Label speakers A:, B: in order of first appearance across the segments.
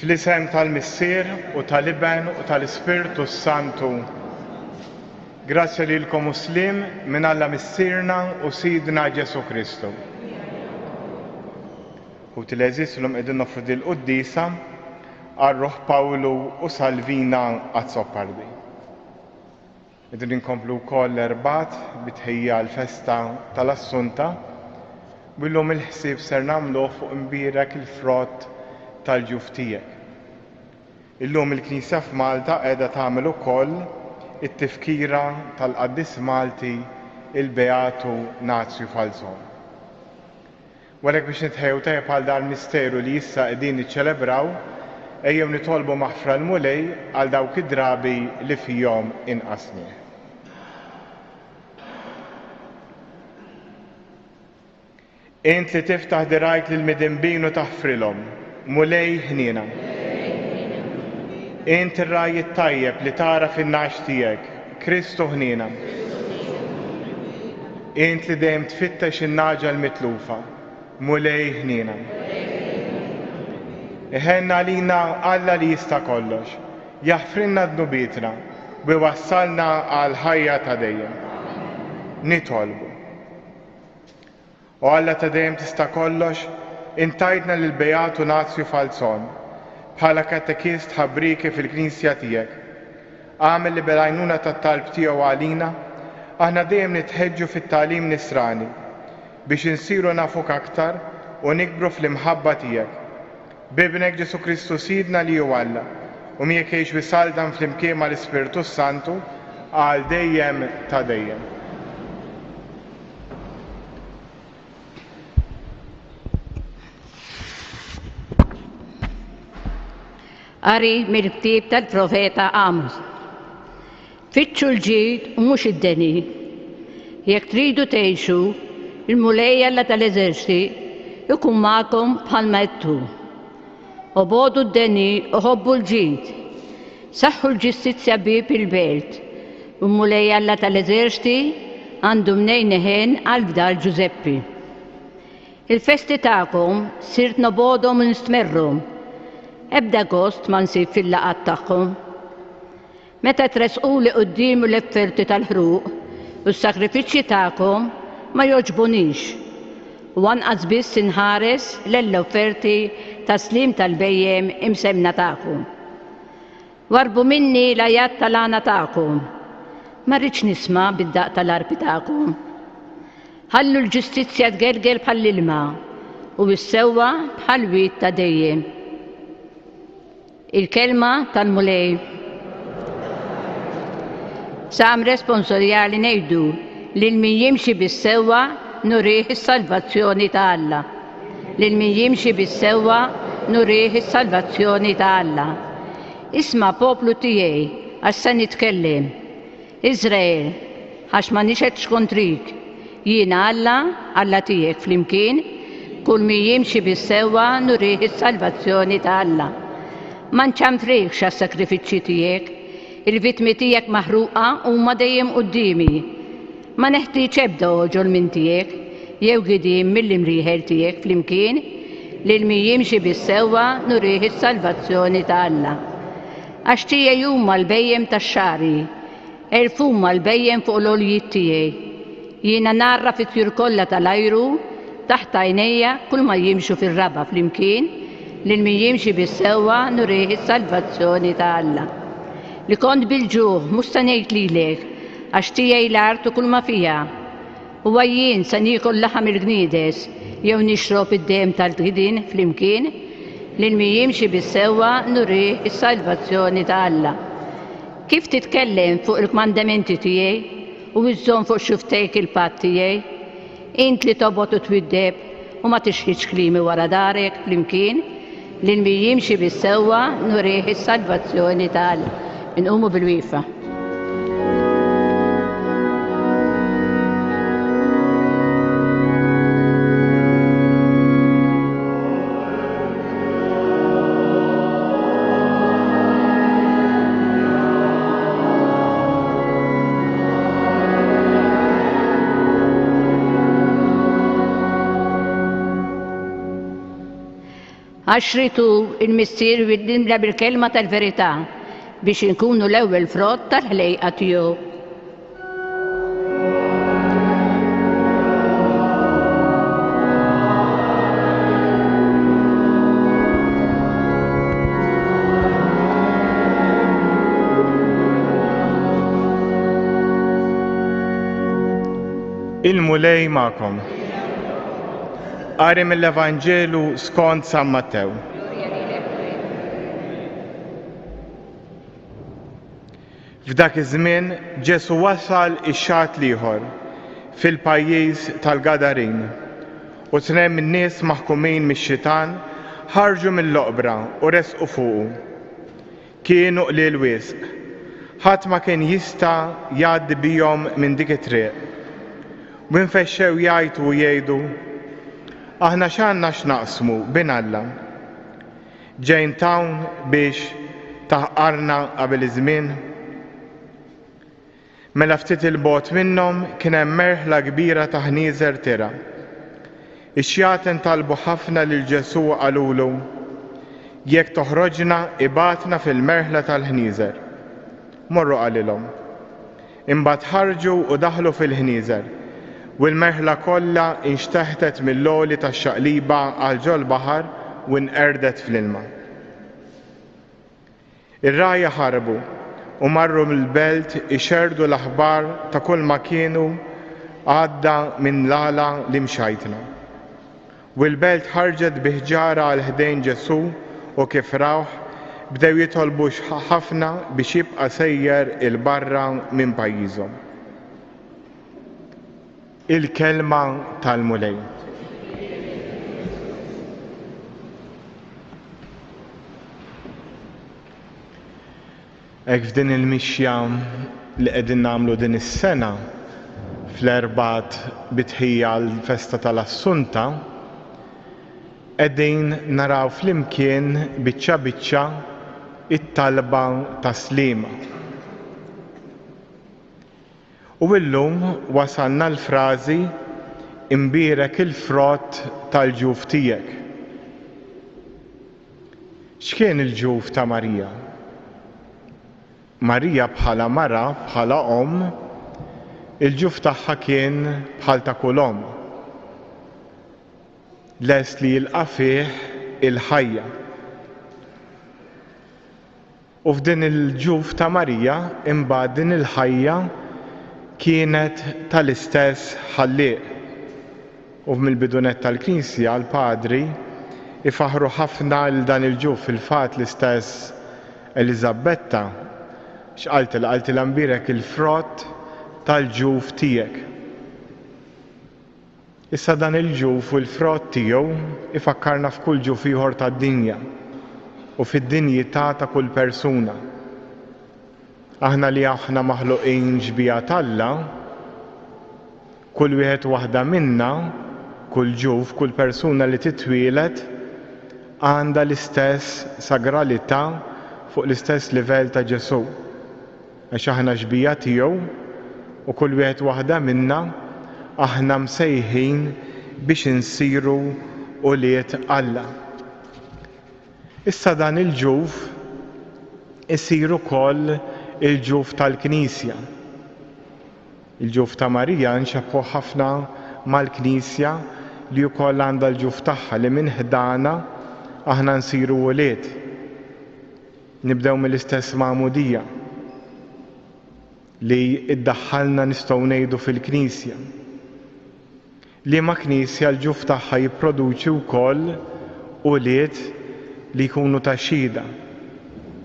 A: Fl-isem tal-Missier u tal-Iben u tal-Ispirtu s-Santu. Grazzja lilkom u sliem minn Alla Missierna u Sidna Ġesù Kristu. Ħuti l-għeżież illum qegħdin noffru dil-quddiesa għal ruħ Pawlu u Salvina Azzopardi. Qegħdin inkomplu wkoll l-Erbgħat bi tħejjija għall-festa tal-Assunta u llum il-ħsieb ser nagħmluh fuq imbierek il-frott tal-ġuf tiegħek. Illum il-Knisja f'Malta qiegħda tagħmel ukoll it-tifkira tal-qaddis Malti il-Beatu Nazju Falzon. U għalhekk biex nitħejjew tajjeb għal dal-misteru li issa qegħdin niċċelebraw, ejjew nitolbu maħfra l-Mulej għal dawk id-drabi li fihom inqasnieh. Int li tiftaħ dirgħajk lill-midinbin u taħfrilhom, Mulej ħniena. Int ir-ragħaj it-tajjeb li tagħraf in-nagħaġ tiegħek, Kristu ħniena. Int li dejjem tfittex in-nagħġa l-mitlufa, Mulej ħniena. Iħenn għalina Alla li jista' kollox, jaħfrilna dnubietna u jwassalna għall-ħajja ta' dejjem. Nitolbu. O Alla ta' dejjem tista' kollox, int tajtna lil Beatu Nazju Falzon bħala katekist ħabrieki fil-Knisja tiegħek. Agħmel li bil-għajnuna tat-talb tiegħu għalina, aħna dejjem nitħeġġu fit-tagħlim nisrani, biex insiru nafuk aktar u nikbru fl-imħabba tiegħek. B'Ibnek Ġesù Kristu Sidna li hu Alla, u miegħek jgħix u jsaltan flimkien mal-Ispirtu s-Santu għal dejjem ta' dejjem.
B: Qari mill-ktieb tal-profeta Amos. Fittxu l-ġid u mhux id-deni. Jekk tridu tgħixu, il-Mulej Alla tal-eżerċti ikun magħkom bħalma għedtu. Obogħdu d-deni u ħobbu l-ġid. Saħħu l-ġustizzja bieb il-belt, u l-Mulej Alla tal-eżerċti għandu mnejn iħenn għal fdal Ġużeppi. Il-festi tagħkom sirt nobgħodhom u nistmerrhom. Ebda gost ma nsib fil-laqgħat tagħkom. Meta tressquli quddiemi l-offerti tal-ħruq u s-sagrifiċċji tagħkom ma jogħġbunix, u anqas biss inħares lejn l-offerti ta' sliem tal-bhejjem imsemmna tagħkom. Warrbu minni l-għajat tal-għana tagħkom. Ma rridx nisma' bid-daqq tal-arpi tagħkom. Ħallu l-ġustizzja tgelgel bħall-ilma u s-sewwa bħal wied ta' dejjem. Il-Kelma tal-Mulej. Salm responsorjali ngħidu lil min jimxi bis-sewwa nurih is-salvazzjoni ta' Alla. Lil min jimxi bis-sewwa nurih is-salvazzjoni ta' Alla. Isma' poplu tiegħi għax se nitkellem. Iżrael, għax ma nixhedx kontrik, jiena Alla, Alla tiegħek, flimkien, kull min jimxi bis-sewwa nurih is-salvazzjoni ta' Alla. Ma nċanfrikx għas-sagrifiċċji tiegħek, il-vittmi tiegħek maħruqa huma dejjem quddiemi. Ma neħtieġ ebda għoġol minn tiegħek, jew gidiem mill-imrieħel tiegħek flimkien, lil min jimxi bis-sewwa nurih is-salvazzjoni ta' Alla. Għax tiegħi huma l-bhejjem tax-xagħri, għerf huma l-bhejjem fuq l-għoljiet tiegħi. Jiena ngħarraf it-tjur kollha tal-ajru, taħt għajnejja kulma jimxu fir-raba' flimkien, lil min jimxi bis-sewwa nurih is-salvazzjoni ta' Alla. Li kont bil-ġuħ mhux se ngħid lilek, għax tiegħi l-art u kulma fiha. Huwa jien se niekol laħam il-gniedes, jew nixrob id-demm tal-ghidien flimkien? Lil min jimxi bis-sewwa nurih is-salvazzjoni ta' Alla. Kif titkellem fuq il-kmandamenti tiegħi u iżżomm fuq xufftejk il-patt tiegħi? Int li tobgħod u twiddeb u ma tixħitx kliemi wara darek flimkien? Lil min jimxi bis-sewwa nurih is-salvazzjoni ta' Alla. Inqumu bil-wieqfa. Għax ried hu, il-Missier widdinna bil-kelma tal-verità, biex inkunu l-ewwel frott tal-ħlejqa tiegħu.
A: Il-Mulej magħkom. Qari mill-Evanġelu skont San Mattew. F'dak iż-żmien Ġesù wasal ix-xatt l-ieħor, fil-pajjiż tal-Gadarin, u tnejn min-nies maħkumin mix-xitan ħarġu mill-oqbra u resqu fuqu. Kienu qliel wisq. Ħadd ma kien jista' jgħaddi bihom minn dik it-triq. U infexxew jgħajtu u jgħidu, Aħna x'għandna x'naqsmu, Bin Alla? Ġejn t'hawn biex taħqarna qabel iż-żmien? Mela ftit 'il bogħod minnhom kien hemm merħla kbira ta' ħnieżer tirgħa. Ix-xjaten talbu ħafna lil Ġesù u qalulu, Jekk toħroġna, ibgħatna fil-merħla tal-ħnieżer. Morru qalilhom. Imbagħad ħarġu u daħlu fil-ħnieżer, u l-merħla kollha inxteħtet mill-għoli tax-xaqliba għal ġol-baħar u nqerdet fl-ilma. Ir-rgħajja ħarbu u marru mill-belt ixerrdu l-aħbar ta' kulma kienu għadda minn l-għala li mxajtna. U l-belt ħarġet bi ħġarha għal ħdejn Ġesù u kif rawh, bdew jitolbuh ħafna biex jibqa' sejjer 'il barra minn pajjiżhom. Il-Kelma tal-Mulej. Hekk f'din il-mixja li qegħdin nagħmlu din is-sena fl-Erbgħat bi tħejjija għall-festa tal-Assunta, qegħdin naraw flimkien biċċa biċċa it-talba ta' Sliema. U illum wasalna l-frażi imbierek il-frott tal-ġuf tiegħek. X'kien il-ġuf ta' Marija? Marija bħala mara, bħala omm, il-ġuf tagħha kien bħal ta' kull omm. Lest li jilqa' fih il-ħajja. U f'din il-ġuf ta' Marija imbagħad din il-ħajja kienet tal-istess Ħallieq. U mill-bidu nett tal-Knisja l-Padri jfaħħru ħafna 'l dan il-ġuf, fil-fatt l-istess Eliżabbetta x'qaltilha? Qaltilha mbierek il-frott tal-ġuf tiegħek. Issa dan il-ġuf u l-frott tiegħu jfakkarna f'kull ġuf ieħor tad-dinja u fid-dinjità ta' kull persuna. Aħna li aħna maħluqin xbieha t'Alla, kull wieħed u waħda minna, kull ġuf, kull persuna li titwieled għandha l-istess sagralità fuq l-istess livell ta' Ġesù. Għax aħna xbieha tiegħu u kull wieħed u waħda minna aħna msejħin biex insiru ulied Alla. Issa dan il-ġuf isir ukoll il-ġuf tal-Knisja. Il-ġuf ta' Marija nxebbħuh ħafna mal-Knisja li wkoll għandha l-ġuf tagħha li minn ħdanha aħna nsiru ulied. Nibdew mill-istess magħmudija li ddaħħalna nistgħu ngħidu fil-Knisja. Liema Knisja l-ġuf tagħha jipproduċi wkoll ulied li jkunu ta' xhieda.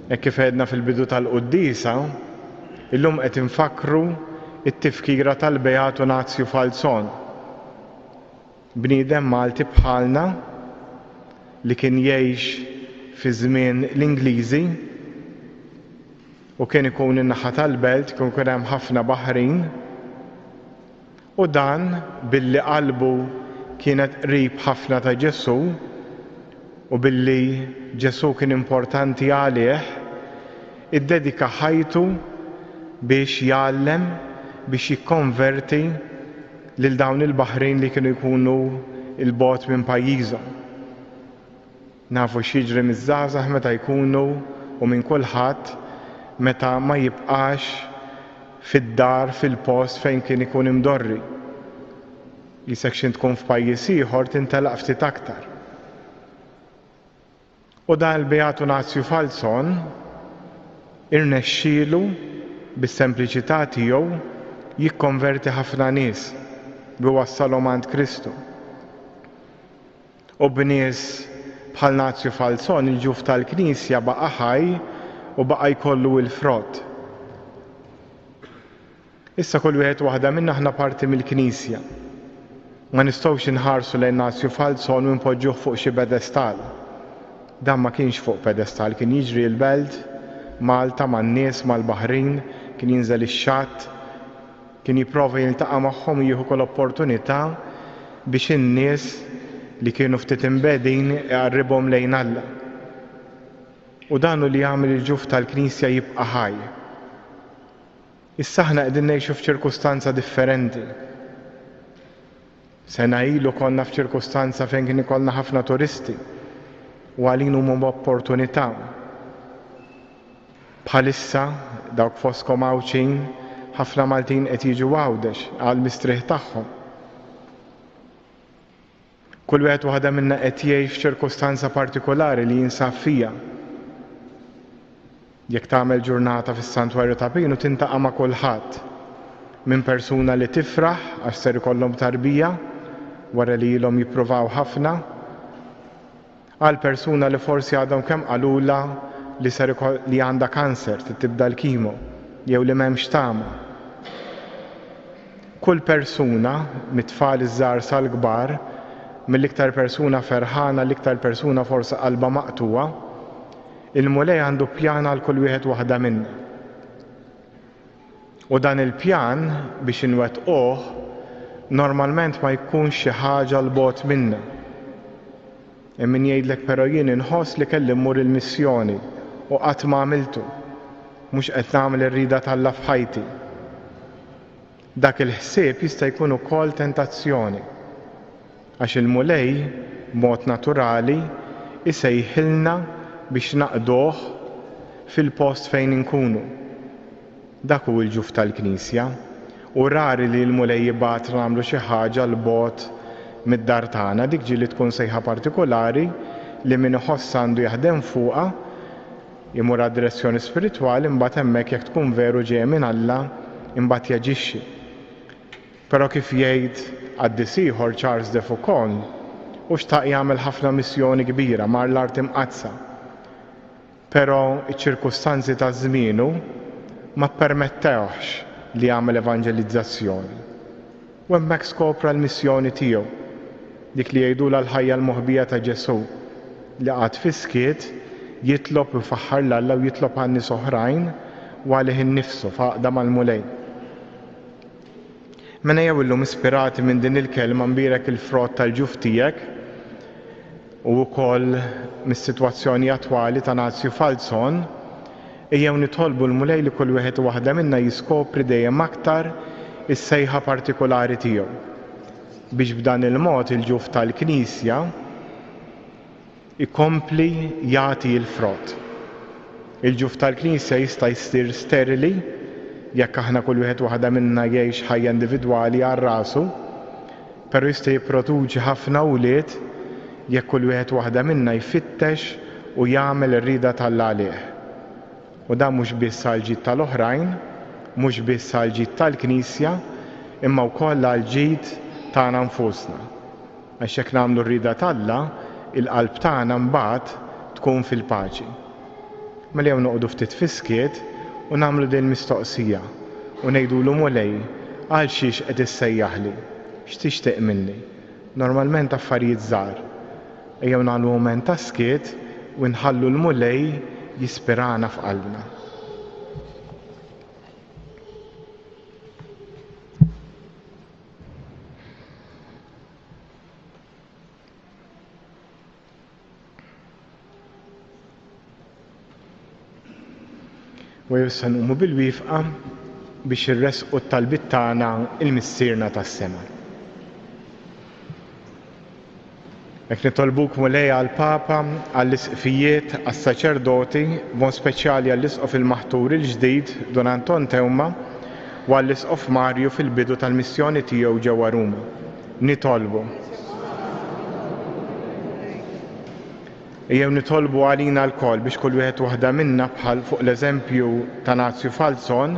A: Hekk kif għedna fil-bidu tal-quddiesa, illum qed infakkru t-tifkira tal-Beatu Nazju Falzon. Bniedem Malti bħalna li kien jgħix fi żmien l-Ingliżi u kien ikun in-naħa tal-Belt kien ikun hemm ħafna baħrin u dan billi qalbu kienet qrib ħafna ta' Ġesù u billi Ġesù kien importanti għalih iddedika ħajtu biex jgħallem biex jikkonverti lil dawn il-baħrin li kienu jkunu 'l bogħod minn pajjiżhom. Nafu x'jiġri miż-żgħażagħ meta jkunu u minn kulħadd meta ma jibqax fid-dar fil-post fejn kien ikun imdorri. Qisek x'int tkun f'pajjiż ieħor tintelaq ftit aktar. U dan il-Beatu Nazju Falzon irnexxielu bis-sempliċità tiegħu jikkonverti ħafna nies u jwassalhom għand Kristu. U b'nies bħal Nazju Falzon il-ġuf tal-Knisja baqa' ħaj u baqa' jkollu l-frott. Issa kull wieħed u waħda minna aħna parti mill-Knisja. Ma nistgħux inħarsu lejn Nazju Falzon u npoġġuh fuq xi pedestal. Dan ma kienx fuq pedestal, kien jiġri l-belt, Malta, man-nies, mal-baħrin, kien jinżel ix-xatt, kien jipprova jiltaqa' magħhom u jieħu kull opportunità biex in-nies li kienu ftit imbegħdin iqarribhom lejn Alla. U dan hu li jagħmel il-ġuf tal-Knisja jibqa' ħaj. Issa aħna qegħdin ngħixu f'ċirkustanza differenti. Sena ilu konna f'ċirkustanza fejn kien ikollna ħafna turisti u għalin huma opportunità. Bħalissa, dawk fostkom Għawdxin, ħafna Maltin qed jiġu Għawdex għall-mistrieħ tagħhom. Kull wieħed u waħda minna qed jgħix f'ċirkustanza partikulari li jinsab fiha. Jekk tagħmel ġurnata fis-Santwarju ta' Pinu tintaqa' ma' kulħadd. Minn persuna li tifraħ għax ser ikollhom tarbija wara li ilhom jippruvaw ħafna, għal persuna li forsi għadhom kemm qalulha li ser li għandha kanser trid tibda l-chemo jew li m'hemmx tama. Kull persuna, mit-tfal iż-żgħar sal-kbar, mill-iktar persuna ferħana għall-iktar persuna forsi qalbha maqtugħa, il-Mulej għandu pjan għal kull wieħed u waħda minna. U dan il-pjan biex inwettquh normalment ma jkunx xi ħaġa 'l bogħod minna. Hemm min jgħidlek però jien inħoss li kelli mmur il-missjoni u qatt ma għamiltu. Mhux qed nagħmel ir-rieda t'Alla f'ħajti. Dak il-ħsieb jista' jkun ukoll tentazzjoni. Għax il-Mulej, b'mod naturali, isejħilna biex naqduh fil-post fejn inkunu. Dak hu l-ġuf tal-Knisja. Hu rari li l-Mulej jibgħatna nagħmlu xi ħaġa 'l bogħod mid-dar tagħna. Dik ġieli tkun sejħa partikulari li min iħoss għandu jaħdem fuqha, imur għad-direzzjoni spiritwali, imbagħad hemmhekk jekk tkun veru ġejja minn Alla, imbagħad jaġixxi. Però kif jgħid qaddis ieħor, Charles de Foucauld, hu xtaq jagħmel ħafna missjoni kbira, mar l-Art Imqaddsa. Però ċ-ċirkustanzi ta' żmienu ma ppermettewhx li jagħmel evanġelizzazzjoni. U hemmhekk skopra l-missjoni tiegħu, dik li jgħidulha l-ħajja l-moħbija ta' Ġesù, li qagħad fis-skiet jitlob u jfaħħar 'l Alla u jitlob għal nies oħrajn u għalih innifsu f'għaqda mal-Mulej. Mela ejjew illum ispirati minn din il-kelma mbierek il-frott tal-ġuf tiegħek u wkoll mis-sitwazzjoni attwali ta' Nazju Falzon, ejjew nitolbu l-Mulej li kull wieħed u waħda minna jiskopri dejjem aktar is-sejħa partikulari tiegħu biex b'dan il-mod il-ġuf tal-Knisja ikompli jagħti l-frott. Il-ġuf tal-Knisja jista' jsir sterili jekk aħna kull wieħed u waħda minna jgħix ħajja individwali għal rasu, però jista' jipproduċi ħafna wlied jekk kull wieħed u waħda minna jfittex u jagħmel ir-rieda t'Alla għalih. U dan mhux biss għall-ġid tal-oħrajn, mhux biss għall-ġid tal-Knisja, imma wkoll għall-ġid tagħna nfusna. Għax jekk nagħmlu r-rieda t'Alla, il-qalb tagħna mbagħad tkun fil-paċi. Mela jew noqogħdu ftit fis-skiet u nagħmlu din il-mistoqsija u ngħidulu Mulej, għal xiex qed issejjaħli? X'tixtieq minni? Normalment affarijiet żgħar. Ejjew nagħmlu mument ta' skiet u nħallu l-Mulej jispirana f'qalbna. U issa nqumu bil-wifqa biex irressqu t-talbiet tagħna il Missierna tas-sema. Hekk nitolbuk Mulej għall-Papa, għall-Isqfijiet, għas-saċerdoti, b'mod speċjali għall-Isqof il-maħtur il-ġdid, Dun Anton Teuma, u għall-Isqof Marju fil-bidu tal-missjoni tiegħu ġewwa Ruma. Nitolbu. Ejjew nitolbu għalina lkoll biex kull wieħed u waħda minna bħal fuq l-eżempju ta' Nazju Falzon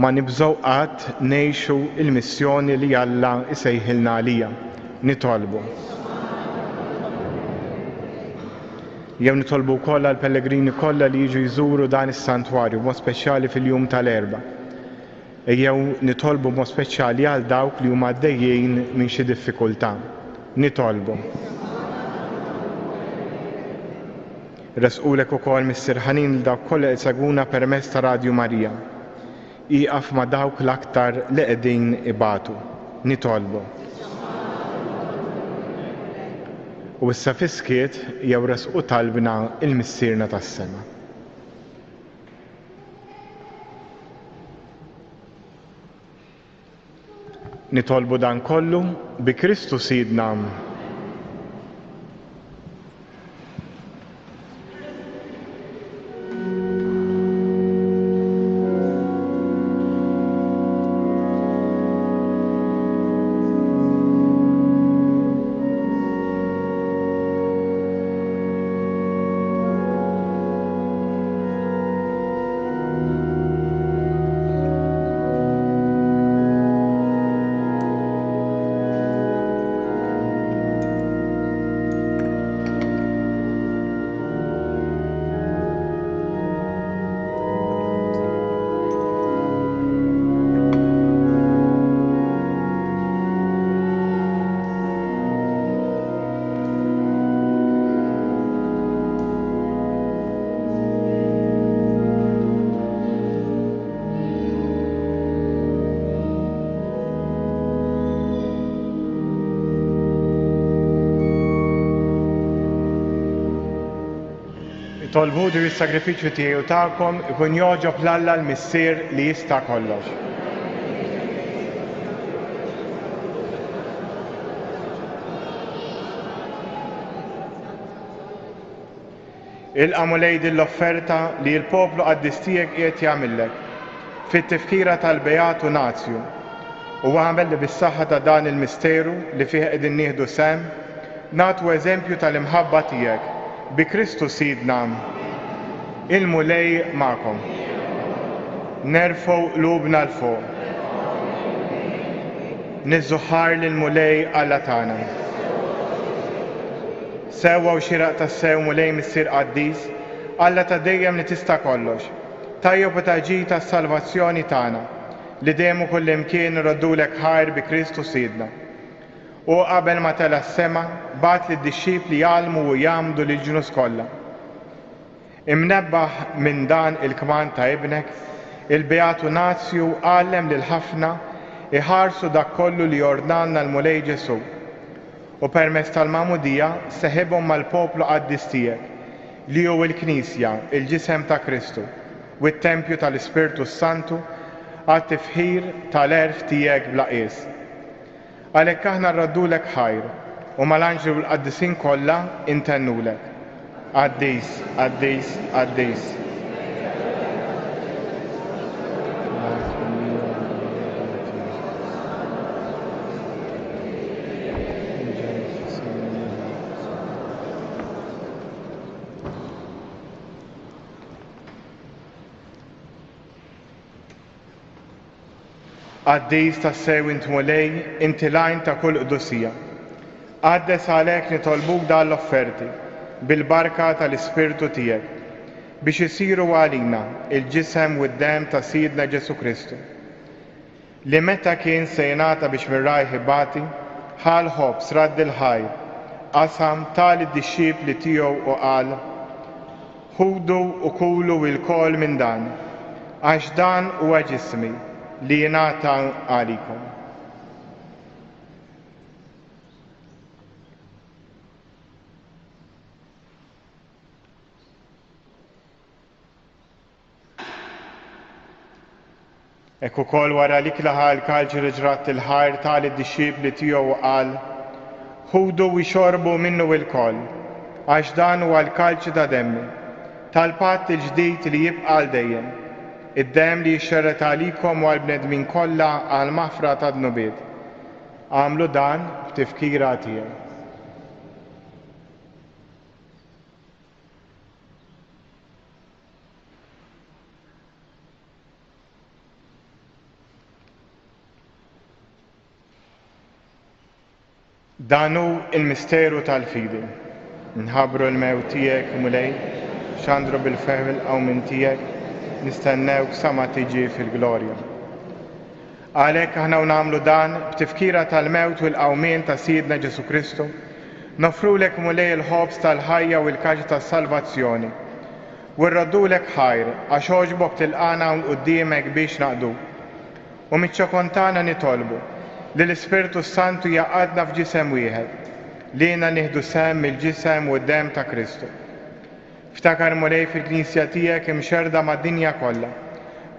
A: ma nibżgħu qatt ngħixu l-missjoni li Alla jsejħilna għaliha. Nitolbu. Ejjew nitolbu wkoll għall-pellegrini kollha li jiġu jżuru dan is-santwarju b'mod speċjali fil-jum tal-Erbgħa. Ejjew nitolbu b'mod speċjali għal dawk li huma għaddejjin minn xi diffikultà. Nitolbu. Iressqulek ukoll Missier ħanin lil dawk kollha li jsegwuna permezz ta' Radju Marija. Ieqaf ma' dawk l-aktar li qegħdin ibatu. Nitolbu. U issa fis-skiet jew ressqu talbna 'l Missierna tas-sema. Nitolbu dan kollu bi Kristu Sidna. Itolbu li s-sagrifiċċju tiegħi u tagħkom ikun jogħġob 'l Alla l-Missier li jista' kollox. Ilqa' Mulej din l-offerta li l-poplu qaddis tiegħek qiegħed jagħmillek, fit-tifkira tal-Beatu Nazju, u agħmel li bis-saħħa ta' dan il-misteru li fih qegħdin nieħdu sehem, nagħtu eżempju tal-imħabba tiegħek, bi Kristu Sidna. Il-Mulej magħkom. Nerfgħu qlubna 'l fuq. Niżżu ħajr lill-Mulej Alla tagħna. Sewwa u xieraq tassew, Mulej Missier qaddis, Alla ta' dejjem li tista' kollox, tajjeb u ta' ġid għas-salvazzjoni tagħna, li dejjem u kullimkien nroddulek ħajr bi Kristu Sidna. Hu qabel ma tela' s-sema, bagħat lid-dixxipli jgħallmu u jgħammdu lill-ġnus kollha. Imnebbaħ minn dan il-kmand ta' Ibnek, il-Beatu Nazju għallem lil ħafna jħarsu dak kollu li ordnalna l-Mulej Ġesù, u permezz tal-Magħmudija seħibhom mal-poplu qaddis tiegħek, li hu l-Knisja, il-Ġisem ta' Kristu, u t-tempju tal-Ispirtu s-Santu, għat-tifħir tal-għerf tiegħek bla qies. Għalhekk aħna rraddulek ħajr, u mal-anġli u l-qaddisin kollha intennulek, Qaddis, qaddis, qaddis. Qaddis tassew int Mulej, inti l-għajn ta' kull qdusija. Qaddes għalhekk nitolbuk dan l-offerti, bil-barka tal-Ispirtu tiegħek, biex isiru għalina l-ġisem u d-demm ta' Sidna Ġesù Kristu, li meta kien se jingħata biex minn rajh ibati, ħa l-ħobż, radd il-ħajr, qasam, ta lid-dixxipli tiegħu u qal, Ħudu u kulu ilkoll minn dan, għax dan huwa ġismi, li jingħata għalikom. Hekk ukoll wara l-ikla ħa l-kalċi li ġrat il-ħajr ta lid-dixxipli tiegħu u qal, Ħudu u ixorbu minnu ilkoll, għax dan huwa l-kalċi ta' demmi, tal-patt il-ġdid li jibqa' għal dejjem, id-demm li jixxerred għalikom u għall-bnedmin kollha għall-maħfra tad-dnubiet. Agħmlu dan b'tifkira tiegħi. Dan hu l-misteru tal-fidi. Nħabbru l-mewt tiegħek, Mulej, xandru bil-ferħ il-qawmien tiegħek, nistennewk sa ma tiġi fil-glorja. Għalhekk aħna u nagħmlu dan b'tifkira tal-mewt u l-qawmien ta' Sidna Ġesù Kristu, noffrulek Mulej il-ħobż tal-ħajja u l-kaxxa tas-salvazzjoni. U rroddulek ħajr għax għoġbok tilqagħna hawn quddiemek biex naqduk. U miċ-ċokon tagħna nitolbu li l-Ispirtu s-Santu jgħaqqadna f'ġisem wieħed, lilna nieħdu sehem mill-ġisem u d-demm ta' Kristu. Ftakar Mulej fil-Knisja tiegħek imxerrda mad-dinja kollha,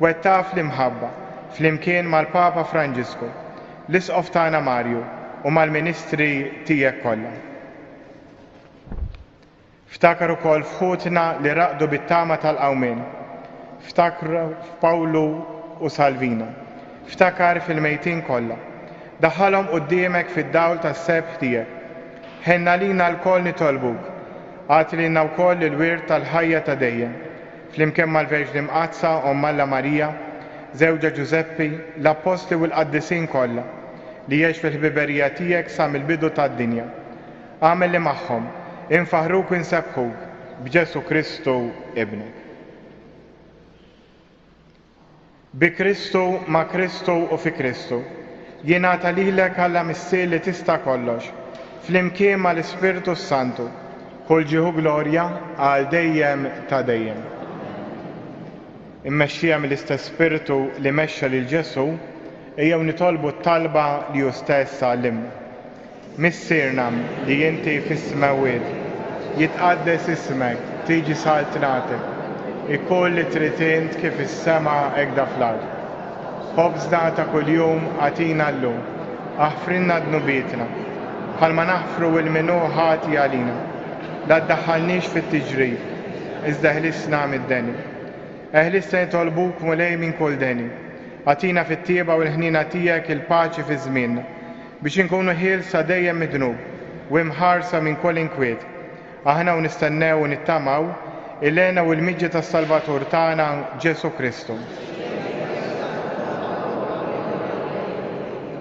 A: wettaqha fl-imħabba, flimkien mal-Papa Franġisku, l-Isqof tagħna Marju u mal-ministri tiegħek kollha. Ftakar ukoll f'ħutna li raqdu bit-tama tal-qawmien. Ftakr f'Pawlu u Salvina. Ftakar fil-mejtin kollha. Daħħalhom quddiemek fid-dawl tas-sebħ tiegħek. Ħenn għalina lkoll nitolbuk. Agħti lilna wkoll il-wirt tal-ħajja ta' dejjem, flimkien mal-Verġni Mqaddsa Omm Alla Marija, żewġha Ġużeppi, l-Appostli u l-qaddisin kollha, li għex fil-ħbiberija tiegħek sa mill-bidu tad-dinja. Agħmel li magħhom infaħħruk u nsebbħuk b'Ġesù Kristu Ibnek. Bi Kristu, ma' Kristu u fi Kristu, jingħata lilek Alla Missier li tista' kollox, flimkien mal-Ispirtu s-Santu, kull ġieħ u glorja għal dejjem ta' dejjem. Immexxija mill-istess Spirtu li mexxa lil Ġesù, ejjew nitolbu t-talba li hu stess għallimna. Missierna li inti fis-smewwiet, jitqaddes ismek, tiġi saltnatek, ikun li trid int kif fis-sema hekk fl-art. Ħobżna ta' kuljum agħtina llum, aħfrilna dnubietna, bħalma naħfru 'l min hu ħati għalina. La ddaħħalniex fit-tiġrib, iżda eħlisna mid-deni. Eħlisna nitolbuk, Mulej, minn kull deni. Agħtina fit-tjieba u l-ħniena tiegħek il-paċi fi żmienna, biex inkunu ħielsa dejjem mid-dnub u imħarsa minn kull inkwiet, aħna u nistennew u nittamaw il-hena u l-miġja tas-Salvatur tagħna Ġesù Kristu.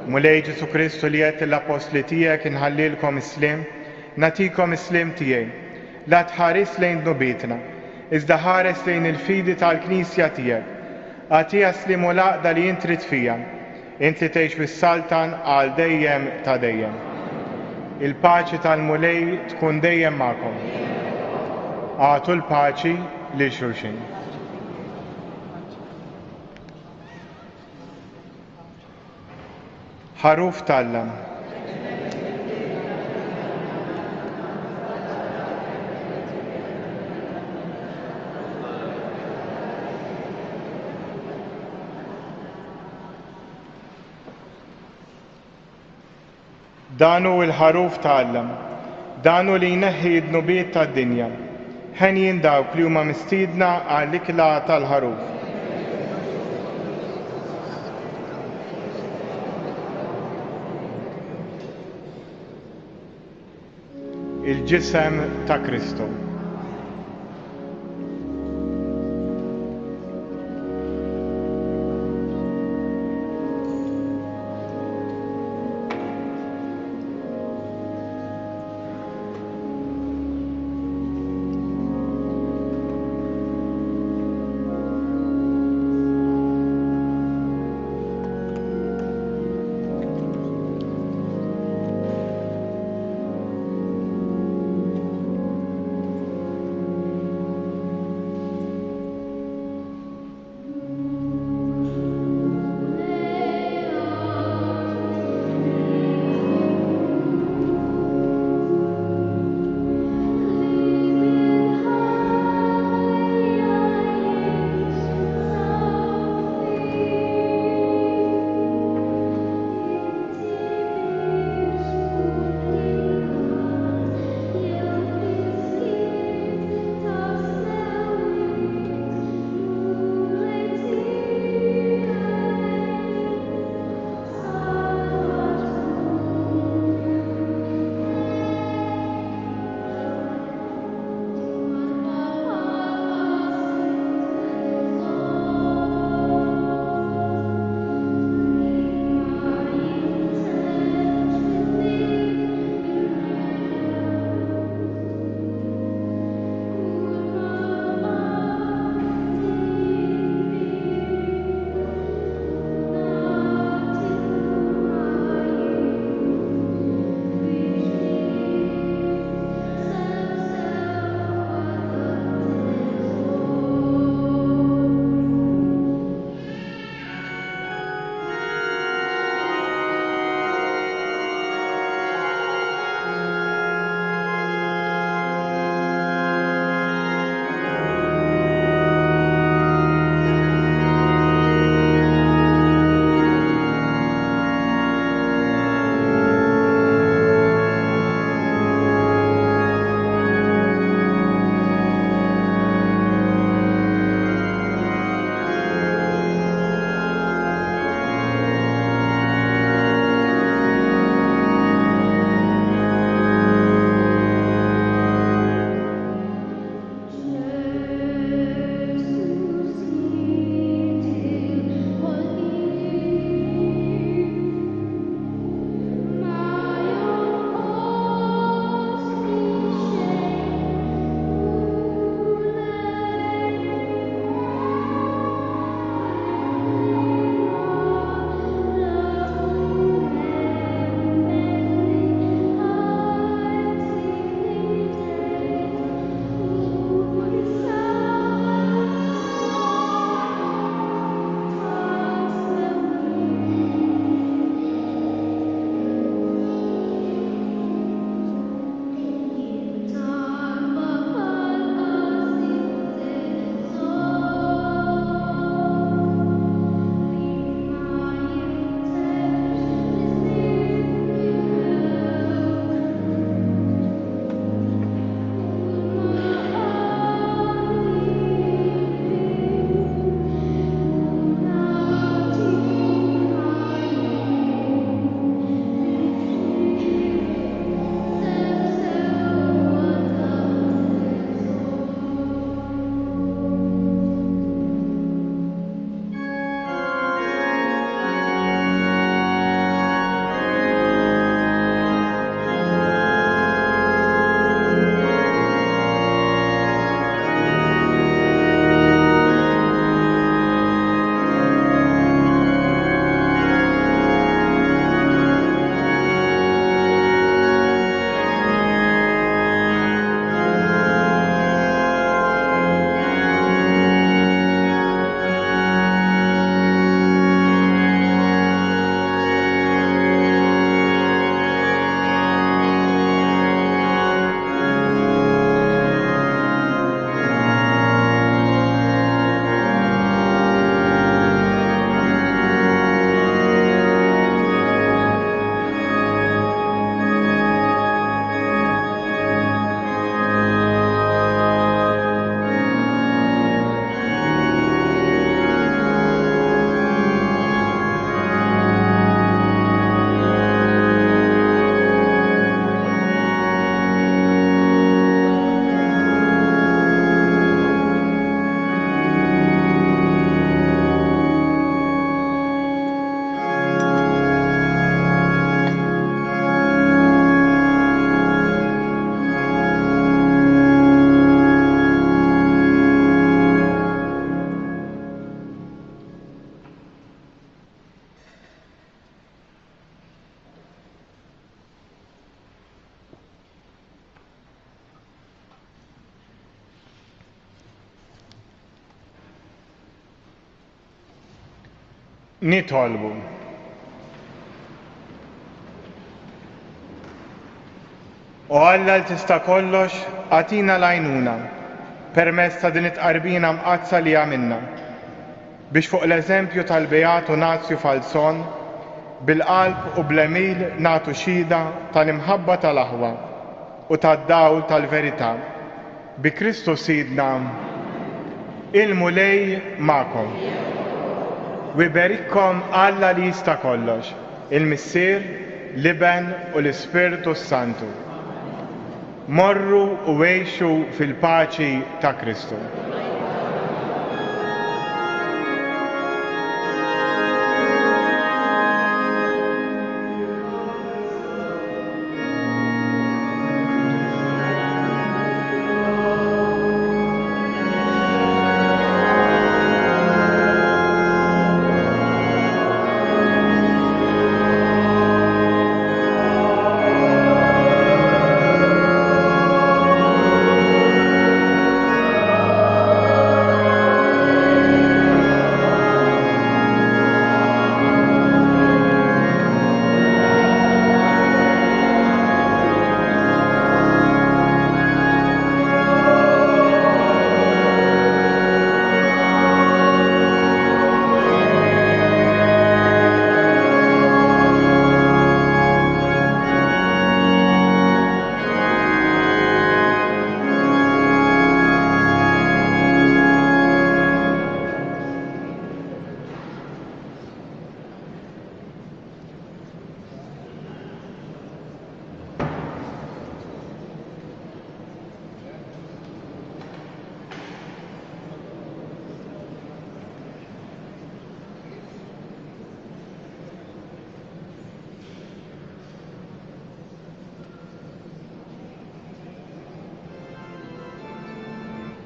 A: Mulej Ġesù Kristu li għedt lill-appostli tiegħek inħallilkom is-sliem, nagħtikom is-sliem tiegħi. La tħares lejn dnubietna, iżda ħares lejn il-fidi tal-Knisja tiegħek. Agħtiha s-sliem u l-għaqda li int trid fiha. Int li tgħix u ssaltan għal dejjem ta' dejjem. Il-paċi tal-Mulej tkun dejjem magħkom. Agħtu l-paċi lil xulxin. Ħaruf t'Alla. Dan hu l-Ħaruf ta' Alla. Dan hu li jneħħi d-dnubiet tad-dinja. Henjin dawk li huma mistiedna għall-ikla tal-Ħaruf. Il-ġisem ta' Kristu. Nitolbu. O Alla li tista' kollox, agħtina l-għajnuna permezz ta' din it-tqarbina mqaddsa li għamilna, biex fuq l-eżempju tal-Beatu Nazju Falzon, bil-qalb u bl-għemil nagħtu xhieda tal-imħabba tal-aħwa u tad-dawl tal-verità. Bi Kristu Sidna. Il-Mulej magħkom. U jberikkom Alla li jista' kollox, il-Missier, l-Iben u l-Ispirtu s-Santu. Morru u għixu fil-paċi ta' Kristu.